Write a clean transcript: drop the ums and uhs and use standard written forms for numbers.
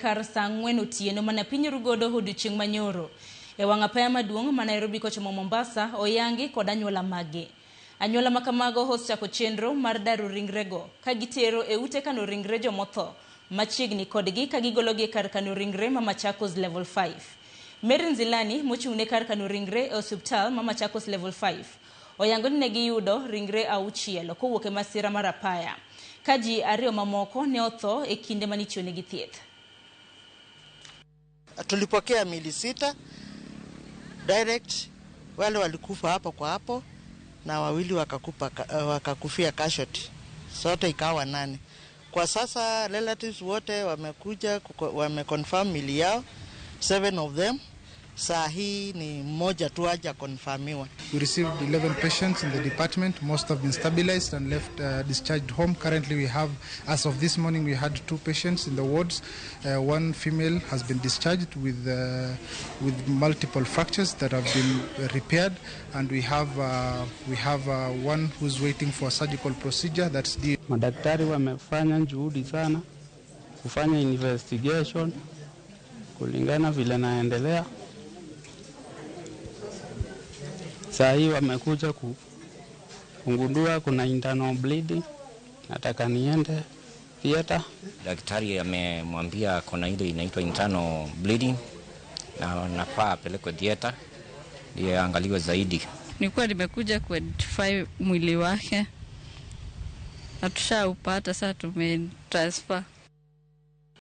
Kar saa 4 otieno mana piny rugodo odiochieng' manyoro. E wang' apaya maduong' ma Nairobi kochomo Mombasa oyangi kod anyuola maggi. Anyuola ma kamago osechako chenro mar daro ringrego ka gitero e ute kano ringre jomotho machiegni kodgi ka gigologi e kar kano ringre ma Machakos Level 5. Mary Nzilani mochung' ne kar kano ringre e osiptal ma Machakos Level 5 oyango ni ne giyudo ringre 6 kowuok e masira mar apaya ka ji 2 mamoko ne otho e kinde mane itiyonegi thieth. Tulipokea miili 6 direct, wale walikufa hapo kwa hapo na 2 wakakufia casualty, sote ikawa 8. Kwa sasa relatives wote wamekuja wameconfirm miili yao, 7 of them. Saa hii ni mmoja tu haja confirmiwa. We received 11 patients in the department. Most have been stabilized and left, discharged home. Currently we have, as of this morning, we had 2 patients in the wards. 1 female has been discharged with multiple fractures that have been repaired, and we have 1 who's waiting for a surgical procedure. That's the Madaktari wamefanya juhudi sana kufanya investigation kulingana vile naendelea. Saa hii wamekuja kugundua kuna internal bleeding, nataka niende theater. Daktari amemwambia kuna ile inaitwa internal bleeding na nafaa apelekwe theater ndiye aangaliwe zaidi. Nilikuwa nimekuja kuidentify mwili wake na tushaupata, sasa tumetransfer.